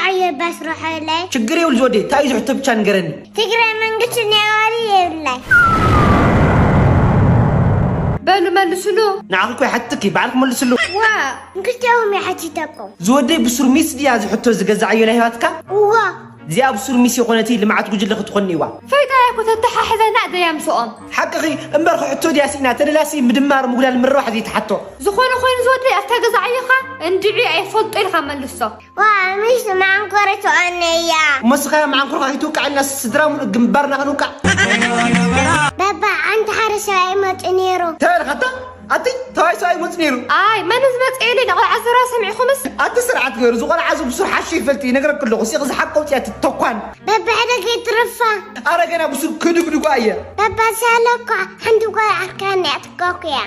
ኣየ ባስርሖለይ። ችግር የብሉ ዝወደይ፣ እንታይ እዩ ዝሕቶ ብቻ ንገረኒ። ትግራይ መንግስቲ ኔዋሪ የብላይ። በሉ መልስሉ። ንዓኺ እኮ ይሓትትኪ፣ ባዕልኪ መልስሉ። ዋ፣ ንክልቲኦም ይሓትተኩም። ዝወደይ ብሱር ሚስ ድያ ዝሕቶ ዝገዛዓዮ ናይ ህባትካ? እዋ። እዚኣ ብሱር ሚስ የኾነቲ ልምዓት ጉጅለ ክትኾን እዋ። ፈይጣ እያ እኮ ተተሓሕዘና ደያ ምስኦም። ሓቅኺ እምበር ሕቶ ድያ ስኢና ተደላሲ ምድማር ምጉዳል ምርባሕ ዘይትሓቶ። ዝኾነ ኮይኑ ዝወደይ ኣብታ ገዛ ዓየኻ እንድዒ ኣይፈልጦ ኢልካ መልሶ። ዋ ሚስ መዓንኮሪ ትቐኒ እያ። እሞ ስኻ መዓንኮርካ ከይትውቃዕ ኢልና ስድራ ሙሉእ ግንባርና ክንውቃዕ። ባባ ሓንቲ ሓደ ሰብኣይ መፂ ነይሩ። እንታይ በልካ ኣታ? ኣቲ ተባይ ሰብኣይ መፂ ነይሩ። ኣይ መን ዝመፀ ኢሉ ንቆልዓ ዝራ ሰሚዕኩምስ? ኣቲ ስርዓት ገይሩ ዝቆልዓ እዚ ብሱር ሓሹ ይፈልጥ ይነግረክ ኣለኹ። ሲቕ ዝሓቀው ፅያ ትተኳን። በብሕደ ከይትርፋ። ኣረ ገና ብሱር ክድግድጓ እየ። ባባ ሳለ እኳ ሓንቲ ጓል ዓርካኒ ኣትኳኩያ።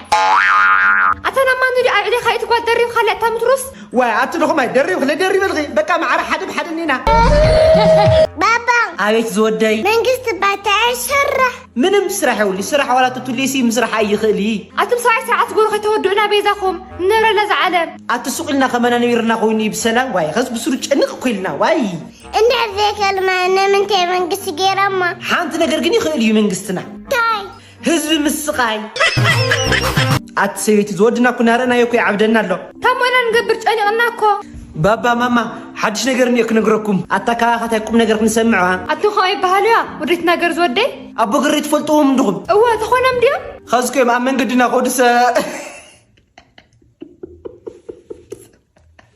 ኣታ ናማኑ ዲ ኣልዒሌካ ኢቲ ጓል ደሪብካ ለእታ ምትሩስ? ዋይ ኣቲ ንኹም ኣይደሪብ ክለ ደሪበልኺ በቃ ማዕረ ሓደ ብሓደ እኒና። ባባ ኣቤት ዝወደይ መንግስቲ ባታ ይሰርሕ። ምንም ስራሕ የውሊ ስራሕ ዋላ ትቱሌሲ ምስራሕ ኣይኽእል እዩ። ኣቱም ሰብኣይ ስርዓት ትገብሩ ከይተወድኡና በይዛኹም ንብረላ ዝዓለም። ኣቲ ሱቕ ኢልና ከመና ነቢርና ኮይኑ እዩ ብሰላም ዋይ ኸስ ብስሩ ጨንቕ እኮ ኢልና ዋይ። እንድሕር ዘይከልማ ንምንታይ መንግስቲ ገይሮሞ? ሓንቲ ነገር ግን ይኽእል እዩ መንግስትና። እንታይ? ህዝቢ ምስቓይ። ኣቲ ሰበይቲ ዝወድና ኩና ረእናዮ እኮ ይዓብደና ኣሎ። ታሞ ኢና ንገብር ጨኒቕና እኮ። ባባ ማማ ሓድሽ ነገር እኒኦ ክነግረኩም። ኣታ ካባኻታይ ቁም ነገር ክንሰምዕዋ። ኣቲ ኸ ይበሃሉያ ወደይ ትናገር ዝወደይ። ኣቦ ግሪ ትፈልጥዎም እንድኹም? እወ ተኾኖም ድዮም? ኸዚ ኮይም ኣብ መንገድና ከወድሰ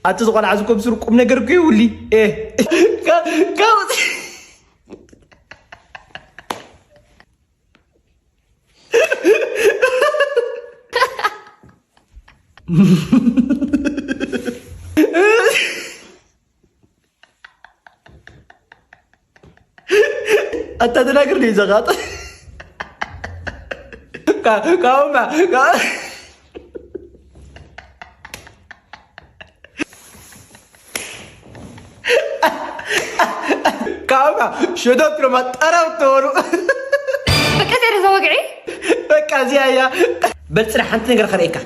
ኣቲ ዝቆልዓ ዝኮብ ስር ቁም ነገር እኮ ይውሊ። ኣታ ተናገር ዲዩ ዘጋጥ ካውማ ካውማ ሸዶት ሮማ ጠራው ተወሩ በቃ ዘረ ዘወግዒ በቃ እዚያ እያ በል ፅናሕ ሓንቲ ነገር ከርእየካ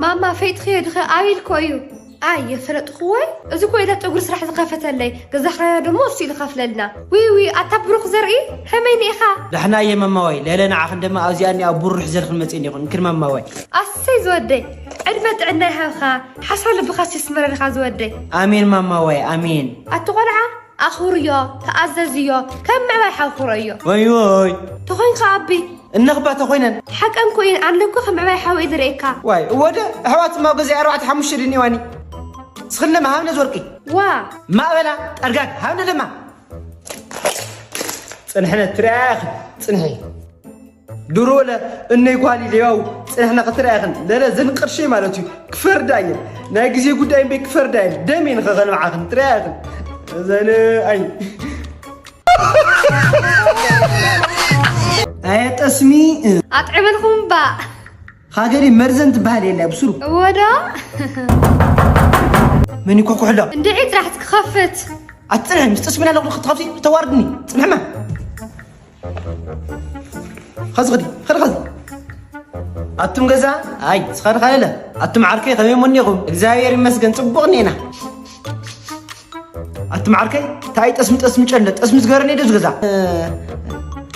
ማማ ፈይጥኽዮ ድኸ ኣበይ ኢልኮ እዩ? ኣይ የፈለጥኽዎ። እዚ እኮ ኢለ ፀጉሪ ስራሕ ዝኸፈተለይ ገዛ ክራያ ደሞ እሱ ኢሉ ከፍለልና። ዊዊ ኣታ ብሩኽ ዘርኢ ከመይ ኒኢኻ? ዳሕና እየ ማማዋይ ለለ ንዓኽን ደማ ኣብዚኣ እኒኣ ቡርሕ ዘልኽን መፅእን ይኹን እንክን ማማዋይ። ኣሰይ ዝወደይ ዕድመ ጥዕና ይሃብኻ። ሓሳብ ልብኻስ የስምረልኻ ዝወደይ። ኣሜን ማማዋይ ኣሜን። ኣቲ ቆልዓ ኣኽብርዮ፣ ተኣዘዝዮ፣ ከም ምዕባይ ሓውኽሮ እዮ። ወይ ወይ። ተኾይንካ ኣቢ። እነኽባ ተኾይነን። ሓቀን ኮይን ኣነ እኮ ከም ምዕባይ ሓው እየ ዝርእየካ። ዋይ እወደ ኣሕዋት ማው ገዛይ ኣርባዕተ ሓሙሽተ ድንዋኒ። ስኽለመ ሃብነ ዝወርቂ። ዋ። ማእበላ ጠርጋግ ሃብነ ደማ። ጽንሕነ ትሪኣያ ጽንሒ። ድሮ ለ እነይ ጓል ኢለያው ጽንሕና ክትርኣያኽን ለለ ዘን ቅርሸይ ማለት እዩ ክፈርዳ እየን ናይ ግዜ ጉዳይ እምበይ ክፈርዳ እየን ደም እየን ኸኸን መዓኽን ትርኣያኽን ዘን ኣይ ኣየ ጠስሚ ኣጥዕመልኩም እምባ ሃገሪ መርዘን ትበሃል የለ ብስሩ እወዶ መን ይኮኩሕሎ እንድዒ ጥራሕ ትክኸፍት ኣትፅንሕ ምስ ጠስሚና ለኹ ክትኸፍቲ ተዋርድኒ ፅንሕማ ኸዚ ኸዲ ኸዲ ኸዚ ኣቱም ገዛ ኣይ ስኻድኻ የለ ኣቱም ዓርከይ ከመይ ሞኒኹም እግዚኣብሔር ይመስገን ፅቡቕ እኒና ኣቱም ዓርከይ እንታይ ጠስሚ ጠስሚ ጨለ ጠስሚ ዝገበረኒ ዶ ዝገዛ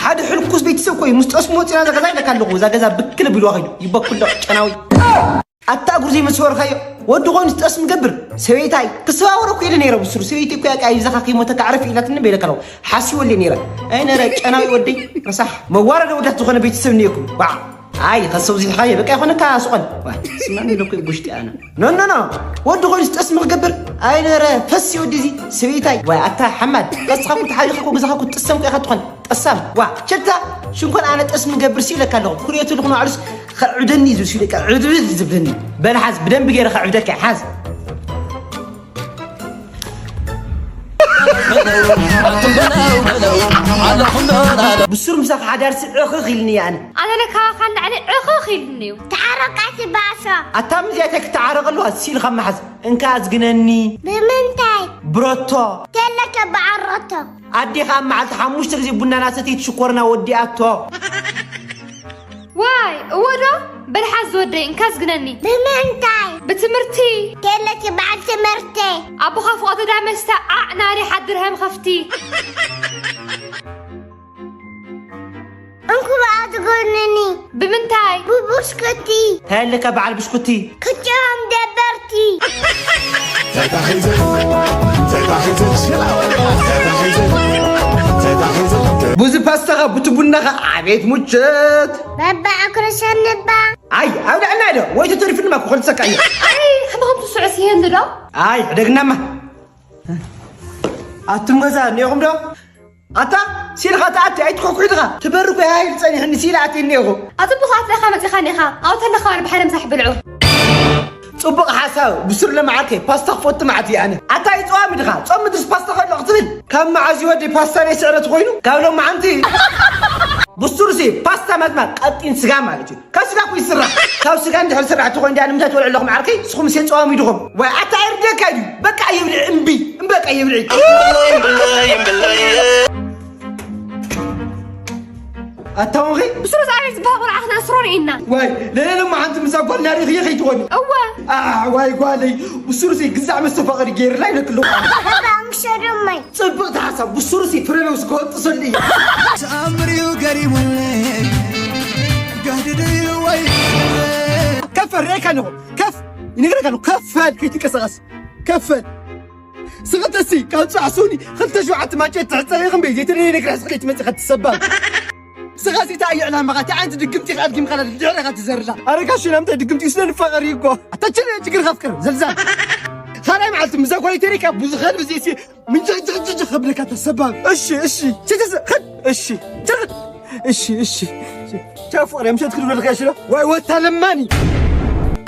ሓደ ሕልኩስ ቤተሰብ ኮይ ምስ ጠስሚ ወፂና እዛ ገዛ ኢለካ ኣለኹ እዛ ገዛ ብክል ቢልዋ ኸይዱ ይበኩሎ ጨናዊ ኣታ እግሩ ዘይመስወርካዮ ወዲ ኮይኑ ጠስሚ ገብር ሰበይታይ ክሰባወረ እኮ ኢለ ነይረ ብስሩ ሰበይቲ እኮ ያቃ ይብዛኻ ከይሞተካ ዕረፍ ኢላትኒ በይለካ ኣለኹ ሓሲወለይ ነይረ ኣይ ነረ ጨናዊ ወደይ ረሳሕ መዋረደ ወዳት ዝኾነ ቤተሰብ እኒኦኩም ዋ ኣይ ኸሰው ዚልኻዮ በቃ ይኾነካ ሱቐል ስማኒ ለኩ ጉሽጢ ኣነ ኖ ኖ ኖ ወዲ ኮይኑ ጠስሚ ክገብር ኣይ ነረ ፈሲ ወዲ እዚ ሰበይታይ ዋይ ኣታ ሓማድ ቀስኻ ኩ ተሓቢኻ ኮ ገዛኻ ኩ ጥሰም ኮ ኢኻ ትኾን ጠሳም ዋ ቸልታ ሽንኮን ኣነ ጠስሚ ገብር ሲ ኢለካ ኣለኹ ክርእየቱ ልኹ ንባዕሉስ ኸዕብደኒ እዩ ዝብል ሲ ኢለካ ዕብድ ዝብለኒ በል ሓዝ ብደንቢ ገይረ ኸዕብደካ ሓዝ ብሱር ምሳኺ ሓዳር ሲ ዕኽኽ ኢልኒ ኣነ ኣነ ለካ ካን ንዓኒ ዕኽኽ ኢልኒ እዩ ተዓረቃት ባእሶ ኣታ ምዚኣተይ ክትዓረቐ ኣለዋ ሲ ኢልካ መሓዝ እንካ ኣዝግነኒ ብምንታይ ብረቶ ተለከ ብዓረቶ ኣዴኻ ኣብ መዓልቲ ሓሙሽተ ግዜ ቡና ናሰተይት ሽኮርና ወዲኣቶ። ዋይ እወ ዶ? በልሓዝ ዝወደይ እንካ ዝግነኒ። ብምንታይ? ብትምህርቲ። ከለኪ በዓል ትምህርቲ። ኣቦኻ ፍቐዶ ዳ መስተ ዓዕ ናሪ ሓድር ሃም ኸፍቲ። እንኩ በኣ ትጎንኒ። ብምንታይ? ብብስኩቲ። እንታይ ኣለካ በዓል ብሽኩቲ? ክጭኦም ደበርቲ። ብዙ ፓስታኻ ቡቲ ቡናኻ ኣቤት ሙችት። በባ ኣኩርሰን ንባ። ኣይ ኣብልዕና ዶ ወይ ተተሪፍንማ ክኾልሰካ እዩ። ኣይ ከማኹም ትስዑስ ይህሉ ዶ? ኣይ ሕደግናማ ኣቱም ገዛ እኒኦኹም ዶ? ኣታ ሲልኻ ተኣቲ ኣይትኮኩ ኢድኻ ትበሪ ኮ ሃይል ጸኒሕኒ ሲላ ኣቲ እኒኦኹ። ኣጽቡቕ ኣትለኻ መጺኻ ኒኻ ኣብተለኻ ባል ብሓደ ምሳሕ ብልዑ። ጽቡቕ ሓሳብ ብሱር ለመዓልከ ፓስታ ክፈቱ መዓት እየ ኣነ ኣታ ይጽዋም ኢድኻ ጾም ምድርስ ፓስታ ከሎ ክትብል ካብ መዓዝ ወዲ ፓስታ ናይ ስዕረት ኮይኑ ካብ ሎመዓንቲ ብሱርሲ ፓስታ ማለት ማለት ቀጢን ስጋ ማለት እዩ ካብ ስጋ እኮ ይስራሕ ካብ ስጋ እንድሕር ስራሕ ተኾይኑ ዲኣ ንምንታይ ትበልዑ ኣለኹም ዓርከይ ንስኹም ሴ ጸዋም ኢድኹም ወይ ኣታ ኣይርደካ እዩ በቃ ይብልዕ እምቢ እምበቃ ይብልዕ ኣታውኺ ብስሩ ዛዕቤት ዝበሃል ቆልዓ ክነእስሮ ርኢና። ዋይ ለለለ እሞ ሓንቲ ምዛ ጓል ናሪኽዮ ከይትኾኒ። እወ። ዋይ ጓለይ ብስሩሲ ግዛዕ መስተፋቐሪ ገይርላ ይለክልዋ። ምሸዶማይ። ጽብቕቲ ሓሳብ ብስሩሲ ፍረ ለውስ ክወጥሰሉ እዩ። ተኣምር እዩ ገሪሙኒ ጋህድድ እዩ ወይ ከፍ ሬካ ኣለኹ ከፍ ይነግረካ ኣለኹ ከፍ በል ከይትንቀሳቐስ ከፍ በል። ስኽተሲ ካብ ጽባሕ ሱኒ ክልተ ሸውዓተ ማጨት ትሕጸብ ኢኽም በይ ዘይተደለየ ነግራ ስኽተይ ትመጽእ ከትሰባብ ስኻ ሲታ እዩ ዕላማኻ እቲ ዓይነት ድግምቲ ኣድጊምካ ድሕሪኻ ትዘርላ ኣረጋሽ ናምታይ ድግምቲ ስለ ንፋቐር እዩ እኮ ኣታችን ችግር ከፍቅር ዘልዛል ካልኣይ መዓልቲ ምዛ ጓል ተሪካ ብዙ ኸል ብዚ ሲ ምንጭጭጭጭ ከብለካ ተሰባብ እሺ እሺ ችትስ ኸድ እሺ ችርድ እሺ እሺ ቻው ፍቕሪ ምሸት ክድበልካ ሽሎ ዋይ ወታ ለማኒ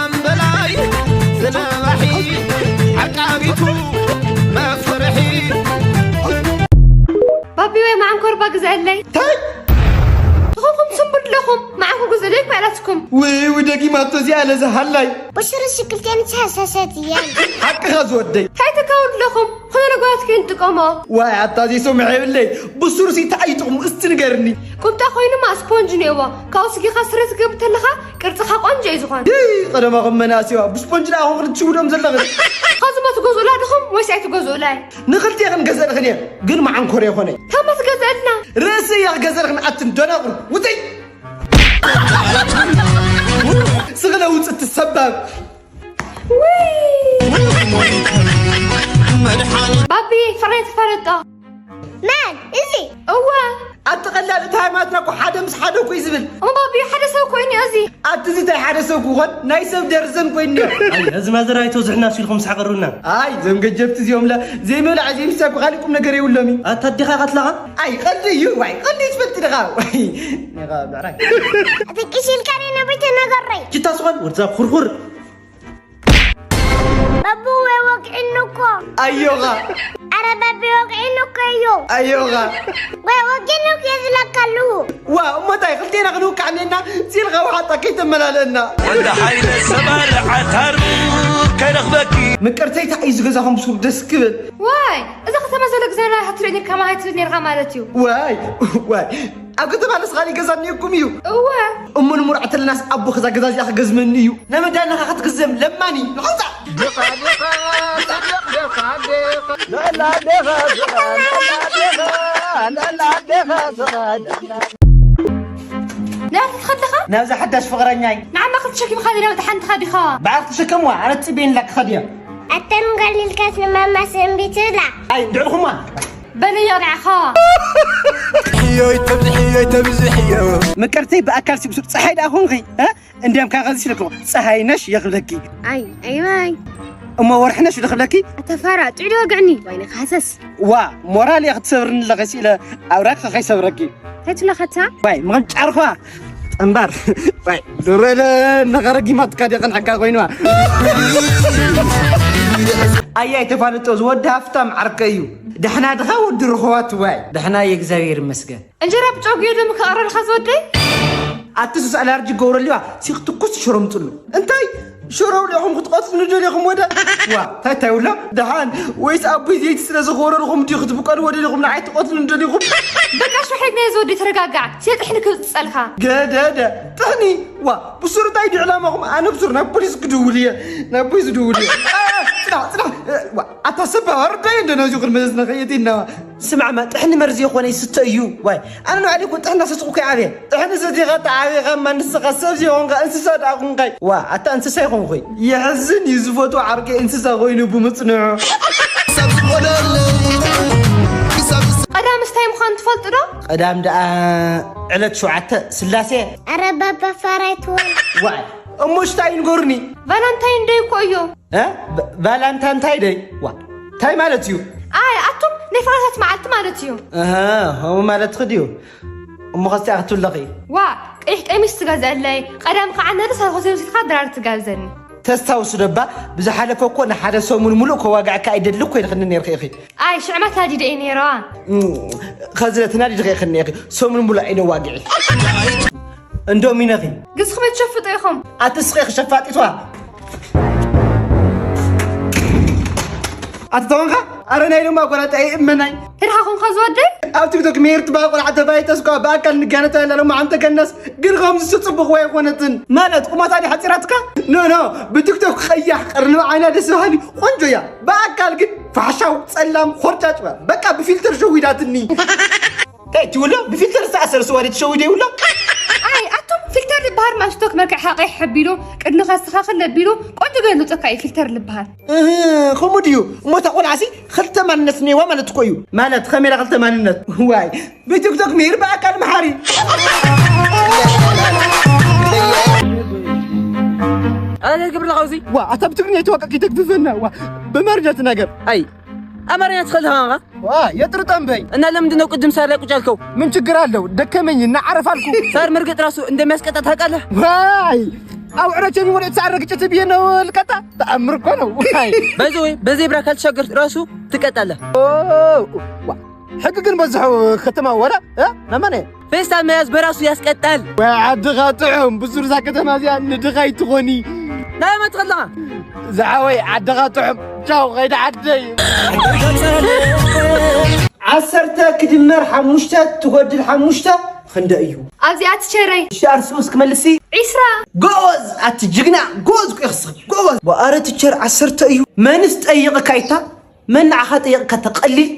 እምበላይ ዝነባሒ ዓቃቢቱ መፍርሒ ባቢ ወይ መዓንኮር ባ ግዘአለይ ታይ ዝኾንኩም ስንቡድ ኣለኹም መዓንኮ ግዘለይ እኳ ኢላትኩም ውይ ውይ ደጊማቶ እዚኣ ለዛ ሃላይ ብሽርሽ ክልቴን ተሳሰሰት እየን ሓቅኻ ዝወደይ ታይ ትካውድ ኣለኹም ኾነ ነጓት ከይንጥቀሞ ዋይ ኣታ ዘይሰምዐ የብለይ ብሱርሲ ተኣይጥቕሙ እስቲ ንገርኒ ቁምጣ ኮይኑማ ስፖንጅ ነይዎ ካብኡ ስጊኻ ስረ ትገብር ተለኻ ቅርጽኻ ቆንጆ እዩ ዝኾን። ይይ ቀደማኹም መናእሰይዋ ብስፖንጅ ደኣ ኹም ክትሽውዶም ዘለኽን። ኻዚ ሞ ትገዝኡላ ድኹም ወይስ ኣይትገዝኡላይ? ንኽልቴኽን ገዘእልኽን እየ ግን መዓንኮር የኾነይ። ታማ ትገዝእልና። ርእሲ እየ ክገዘእልኽን ኣትን ደናቑር ውፅይ። ስኽለ ውፅእ ትሰባብ። ባቢ ፍቕረይ ትፈልጦ። መን እዚ? እወ። ኣቲ ቀላል እቲ ሃይማኖትና እኮ ሓደ ምስ ሓደ እኮ እዩ ዝብል። እሞ ባቢ ሓደ ሰብ ኮይኑ እዚ። ኣቲ እዚ እንታይ ሓደ ሰብ ክኾን ናይ ሰብ ደርዘን ኮይኑ። ኣይ እዚ ማዘር ኣይተብዝሕና ሲልኩም ሳሕቀሩና። ኣይ ዘም ገጀፍቲ እዚኦም ለ ዘይመብላዕ ዘይምስታይ እኮ ካሊእ ቁም ነገር የብሎም እዩ። ኣታ ኣዴኻ ቀትላኻ። ኣይ ቀልዲ እዩ ዋይ ቀልዲ ትፈልጥ ድኻ ዋይ። ኔኻ ብዕራይ። እቲ ቅሽልካ ነብሪ ተነገረይ። ጅታ ዝኾን ወድዛ ኩርኩር። በቡ ወይ ወግዒኒ እኮ ኣዮኻ ኣረ በቢ ወግዒኒ እኮ እዩ ኣዮኻ ወይ ወጊኒ እኮ ዝለካ ኣለሁ ዋ እሞ እንታይ ክልቴና ክንውቃዕ እኒአና ሲልኻ ውሓጣ ከይተመላለአና ወዲ ሓይለ ሰባር ዓታር ከይረኽበኪ ምቅርተይ እንታይ እዩ ዝገዛኹም ብሱር ደስ ክብል ዋይ እዛ ከተማ ዘሎ ግዛና ሃትሪኦ ነርካ ማለት ትብል ነርካ ማለት እዩ ዋይ ዋይ ኣብ ከተማ ንስኻኒ ገዛ እኒአኩም እዩ እወ እሞ ንሙርዓት ተለናስ ኣቦ ከዛ ገዛ እዚኣ ክገዝመኒ እዩ ነመዳናኻ ክትግዘም ለማኒ ንኸውፃእ ናብቲ ትኸድኻ ናብዛ ሓዳሽ ፍቕረኛይ ንዓማ ክትሸኪምካ ዲና ሓንትኻ ዲኻ በዓል ክሸከምዋ ኣነ ፅቤን ላ ክኸድያ ኣተን ገሊልካስ ንማማ ሰንቢትላ ኣይ እንድዕኹማ በለዮ ንዓኻ ሕዮይ ተብዚ ሕዮይ ተብዚ ሕዮ ምቅርተይ ብኣካል ሲብሱብ ፀሓይ ደኣ ኮንኺ እንዲያም ካኸዚ ሲለክሎ ፀሃይ ነሽ የኽብለኪ ኣይ ኣይማይ እሞ ወርሒ ነሽ ልኽብለኪ ኣተፋራ ጥዕዲ ወግዕኒ ዋይነ ካሰስ ዋ ሞራል እያ ክትሰብርኒ ኣለኸ ሲለ ኣውራክ ከኸይሰብረኪ ተትለኸታ ዋይ ምቕንጫርኳ ጠንባር ዋይ ዶረለ ነኸረጊማትካ ዲያ ቀንሐካ ኮይንዋ ኣያይ ተፋልጦ ዝወዲ ሃፍታም ዓርከ እዩ ደሕና ድኻ ወዲ ርኸዋት ዋይ ደሕና የእግዚኣብሔር ይመስገን እንጀራ ብጨው ገይሩ ምከቐረልካ ዝወደይ ኣቲ ሱስ ኣላርጂ ገብረልዋ ሲኽ ትኩስ ሽሮ ምፅሉ እንታይ ሽሮ ውሊዕኹም ክትቐትሉኒ ደሊኹም ወደ? ዋ፣ እንታይ እንታይ ውላ? ደሓን፣ ወይስ ኣቦይ ዘይቲ ስለ ዝኾረርኹም ድዩ ክትብቀልዎ ደሊኹም ንዓይ ትቐትሉኒ ደሊኹም? በቃ ሽሕግ ናይ ዝወዲ ተረጋጋዕ። ስለ ጥሕኒ ክብፅፀልካ። ገደደ፣ ጥሕኒ? ዋ፣ ብሱር እንታይ ድዩ ዕላማኹም? ኣነ ብሱር ናብ ፖሊስ ክድውል እየ። ናብ ፖሊስ ክድውል እየ። አ፣ ጽናሕ፣ ጽናሕ። ዋ፣ ኣታ ሰብ ኣርዳይ እንደ ነዚኹን መዘዝና ከየቲና። ስማዕማ፣ ጥሕኒ መርዚ የኾነ ይስተ እዩ። ዋይ፣ ኣነ ንባዕለይ እኮ ጥሕና ሰስቑ ከይዓብየ። ጥሕኒ ሰቲኻ ተዓብኻ እማ ንስኻ ሰብ ዘይኮንካ እንስሳ ደኣ ኮንካይ። ዋ፣ ኣታ እንስሳ ይኾንኩይ። የሕዝን እዩ ዝፈትዎ ዓርከይ እንስሳ ኮይኑ ብምጽንሑ። ቀዳምስ እንታይ ምዃኑ ትፈልጡ ዶ? ቀዳም ደኣ ዕለት ሸውዓተ ስላሴ። ኣረ ባባ ፋራይ ትወል። ዋይ፣ እሞ ሽታ ይንገሩኒ። ቫላንታይን ደይ እኮ እዩ። እ? ቫ- ቫላንታንታይ ደይ? ዋ፣ እንታይ ማለት እዩ? ኣይ ኣቱም ናይ ፍቕረታት መዓልቲ ማለት እዩ። እህ፣ ከምኡ ማለት ትኽድ እዩ። እሞ ኸስቲኣ ክትብለኺ። ዋ፣ ቀይሕ ቀሚስ ትገዝአለይ። ቀዳም ከዓ ነርስ ኣብ ሆቴል ወሲድካ ድራር ትጋብዘኒ። ተስታውሱ ደባ፣ ብዝሓለፈ እኮ ንሓደ ሰሙን ሙሉእ ከዋግዐካ ኣይደሊ እኮ ኢልክኒ ነርኪ ኢኺ። ኣይ ሽዕማ ተናዲደ እየ ነይረዋ። እም፣ ኸዚ ተናዲድኺ ኢኽኒ ኢኺ። ሰሙን ሙሉእ ኣይነዋግዒ። እንዶም ኢነኺ። ግዝኹም ትሸፍጡ ኢኹም። ኣቲ ስኺ ኢኺ ሸፋጢቷ። ኣቲ ተኾንካ? ኣረ ናይ ሎማ ጓል ኣጣ ኣይእመናይ። ተድሓኹም ኸዚ ወደይ? ኣብ ቲክቶክ ሜር ትበሃል ቆልዓ ተባሂተስ እኳ ብኣካል ንጋነታ ኣለና እሞ ኣንተ ከነስ ግን ኸምዚ ጽቡቕ ወይ ኣይኮነትን። ማለት ቁመታ ድያ ሓጺራትካ? ኖ ኖ ብቲክቶክ ቐያሕ ቀርኒ ዓይና ደስ በሃሊ ቆንጆ እያ። ብኣካል ግን ፋሕሻው ጸላም ኾርጫጭ እያ። በቃ ብፊልተር ሸዊዳትኒ። እንታይ ትብሎ? ብፊልተር ዝተኣሰረ ስዋ ድዩ ትሸዊዶ ይብሎ? ኣይ ኣቱም ፊልተር ዝበሃል ማስቶክ መልክዕካ ቀይሕ ኣቢሉ ቅድምኻ ኣስተኻኽል ኣቢሉ ቆንጆ ገይሩ ዘውፀካ እዩ ፊልተር ዝበሃል። እህ፣ ከምኡ ድዩ? እሞ እታ ቆልዓሲ ክልተ ማንነት እኒአዋ ማለት እኮ እዩ። ማለት ከመይ ኢላ ክልተ ማንነት? ዋይ ብቲክቶክ ምሂር ብኣካል መሓሪ። ኣረ ግብር ለኻውዚ ዋ ኣታ ብትግርኛ የተዋቀቅ ይተግፍፈና ዋ በመርደት ነገር ኣይ ኣማርኛ ትኽእል ኻ ዋ የጥርጠም በይ እና ለምንድን ነው ቅድም ሳር ላይ ቁጭ ያልከው? ምን ችግር አለው ደከመኝ እና አረፍ አልኩ። ሳር መርገጥ ራሱ እንደሚያስቀጣ ታውቃለህ? ዋይ አው ዕረቸ የሚሞለ ሳር ረግጭት ብዬ ነው ልቀጣ። ተአምር እኮ ነው። ዋይ በዚ ወይ በዜብራ ካልተሻገር ራሱ ትቀጣለህ። ኦ፣ ዋ፣ ሕጊ ግን በዝሑ ከተማ ወላ እ? ናማነ ፌስታል መያዝ በራሱ ያስቀጣል። ወይ ዓድኻ ጥዑም ብሱር እዛ ከተማ እዚኣ ንድኻ ይትኾኒ። ናበይ መትኸለኻ? ዝሓወይ ዓድኻ ጥዑም ቻው ኸይዲ ዓደይ። ዓሰርተ ክድመር ሓሙሽተ ትጎድል ሓሙሽተ ክንደ እዩ? ኣብዚኣ ትቸረይ። እሺ ኣርሱ እስኪ መልሲ። ዒስራ። ጎበዝ ኣቲ ጅግና ጎበዝ እኮ ኢኽስኺ ጎበዝ። ወኣረ ትቸር ዓሰርተ እዩ። መንስ ጠይቕካ ኢታ? መን ንዓኻ ጠይቕካ ተቐሊል?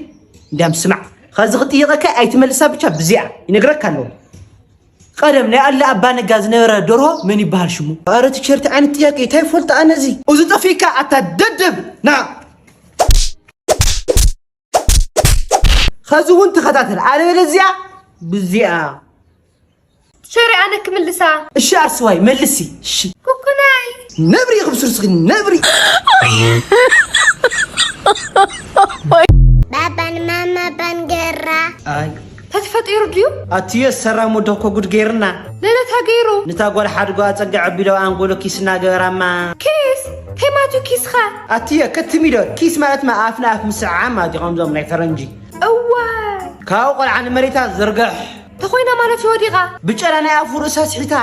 እንዲያም ስማዕ ኸዚ ክጥይቐካ ኣይትመልሳ ብቻ ብዚኣ ይነግረካ ኣለኹ። ቀደም ናይ ኣለ ኣባ ነጋ ዝነበረ ደርሆ መን ይበሃል ሽሙ? ኣረ ቲቸር እንታይ ዓይነት ጥያቄ እንታይ ይፈልጥ ኣነ እዚ? እዚ ጠፊካ ኣታ ደደብ ና ኸዚ እውን ተኸታተል ኣለበለዚኣ ብዚኣ ሸሪ ኣነ ክምልሳ እሺ ኣርስዋይ መልሲ እሺ ኩኩናይ ነብሪ ኢኹም ስርስኺ ነብሪ ባባን ማማ ባንገራ ኣይ ተፈጢሩ ድዩ ኣትዮ ሰራም ወደኮ ጉድ ገይርና ለለታ ገይሩ ንታ ጓል ሓድጎ ኣጸግዕ ኣቢለው ኣንጎሎ ኪስ እናገበራማ ኪስ ከይማቱ ኪስኻ ኣትዮ ከትሚዶ ኪስ ማለት ማ ኣፍ ንኣፍ ምስዓም ማለት እዩ ከምዞም ናይ ፈረንጂ እዋ ካብኡ ቆልዓ ንመሬታ ዝርግሕ ተኾይና ማለት እዩ ወዲቓ ብጨላ ናይ ኣፉ ርእሳ ስሒታ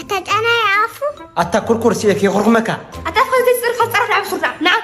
ኣታ ጫናይ ኣፉ ኣታ ኩርኩር ሲለክ የኹርኩመካ ኣታ ፍኸዚ ዝፅርካ ፀራሕ ንዓብ ሱርዳ ንዓ